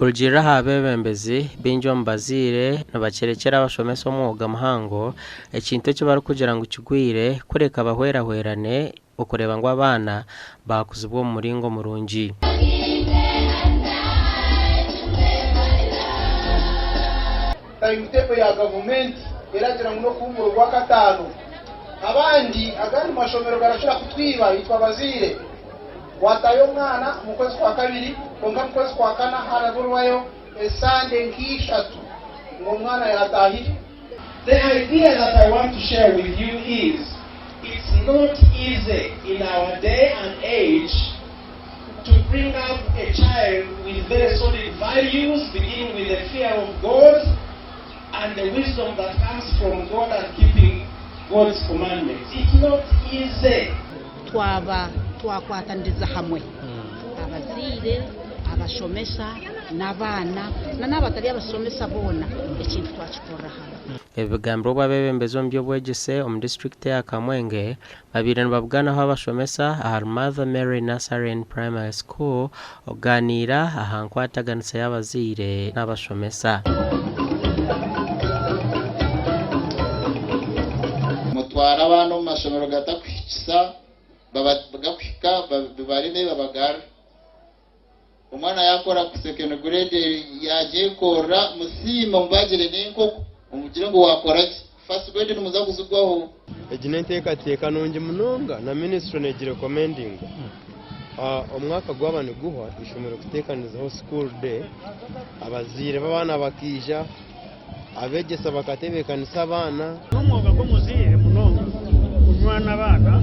Kurugiirira aha beebembezi, baingi omu bazaire nibakirekyera abashomesa omwoga muhango, ekintu eki barikugira ngu kigwire kureka bahwerahwerane okureeba ngu abaana baakuzibwa omu muringo murungi. Timetable ya gavumenti eragira ngu n'okuhuumura Orwakataano. Abandi agandi mashomero garakira kutwiba itwe abazaire. Waataayo omwana omu kwezi kwa kabiri kwonka omu kwezi kwa kana haraburwayo esande nk'ishatu ngu omwana yaataahire. The idea that I want to share with you is it's not easy in our day and age to bring up a child with very solid values beginning with the fear of God and the wisdom that comes from God and keeping God's commandments. It's not easy. Twaba twakwataniriza hamwe, abazaire, abashomesa n'abaana na n'abatari abashomesa boona, ekintu twakikorera hamwe. Ebi bigambirwe obu abeebembezi omu by'obwegyese omu disiturikiti eya Kamwenge babaire nibabuganaho abashomesa ahari Mother Mary Nazarene Primary School okugaaniira aha nkwataganisa y'abazaire n'abashomesa. Mutware abaana omu mashomero gatakuhikisa gakuhika bibareme babagarure. Omwana yaakora second grade yaagyekorera musiime omubagire n'enkoko omugire ngu waakora gye. First grade nimuza kuzigwaho. Egi n'enteekateeka nungi munonga na minisitule negirekomendinga. Omwaka gwaba niguhwa eishomero kuteekanizaho school day, abazaire b'abaana bakaija, abeegyesa bakatebeekanisa abaana. N'omwoga gw'omuzaire munonga kunywana abaana,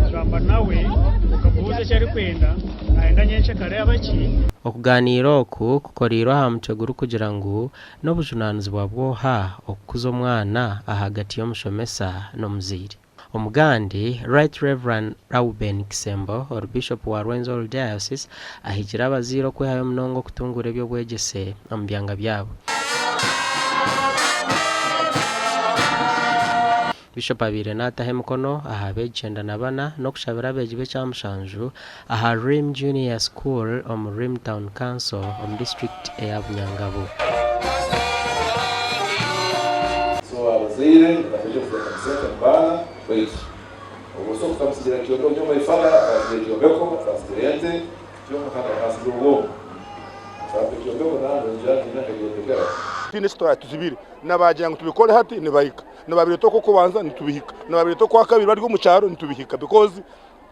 kugamba nawe, okamubuuza eki arikwenda, nayenda nyencakare abe ki. Okugaaniira oku kukoreirwe aha mutwe gurikugira ngu N'obujunaanizibwa bw'oha okukuza omwana ahagati y'omushomesa n'omuzaire? Omugandi, Right Rev. Rauben Kisembo, ori Bishopu wa Rwenzori Diocese, ahigire abazaire okwehayo munonga okutunguura eby'obwegyese omu byanga byabo. Bishopu abaire naataho emikono aha beegi 94 n'okushabira abeegi b'ekyamushanju aha Rim Junior School omu Rim Town Council omu disiturikiti eya Bunyangabu. So abazaire nibatwija kuteeka sente omu baana baitu. Obwo so tukamusigira ekyombeko, nyowe my father akansigira ekyombeko, akansigira ente, kyonka kandi akansigira obwongo. Akampa ekyombeko nangwa enju yangye nyine akagyombekera. Tihaine eki turaatuzibire. Na baagira ngu tubikore hati nibahika. Na baabireeta okw'okubanza nitubihika. Na baabireeta okwakabiri bari omu kyaro nitubihika because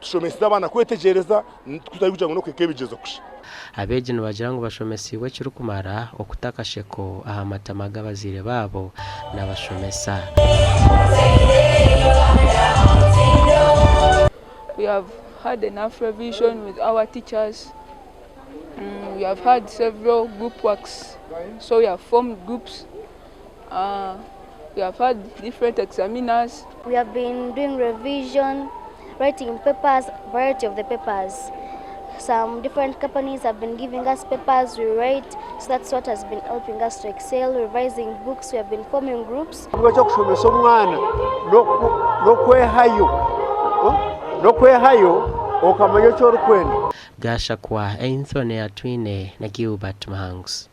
tushomesize abaana kwetegyereza kutari kugira ngu n'okuhika ebigyezo kusha. Abeegi nibagira ngu bashomesiibwe ekirikumara okuta akasheko aha matama g'abazaire baabo n'abashomesa. We have had enough revision with our teachers. We have had several group works, so we have formed groups. We have had different examiners. We have been doing revision, writing papers, variety of the papers. Some different companies have been giving us papers, we write, so that's what has been helping us to excel, revising books, we have been forming groups. Eky'okushomesa omwana n'okwehayo, n'okwehayo okamanya eki orikwenda. Gashakwa, Anthony Atwine na Gilbert Muhanguzi.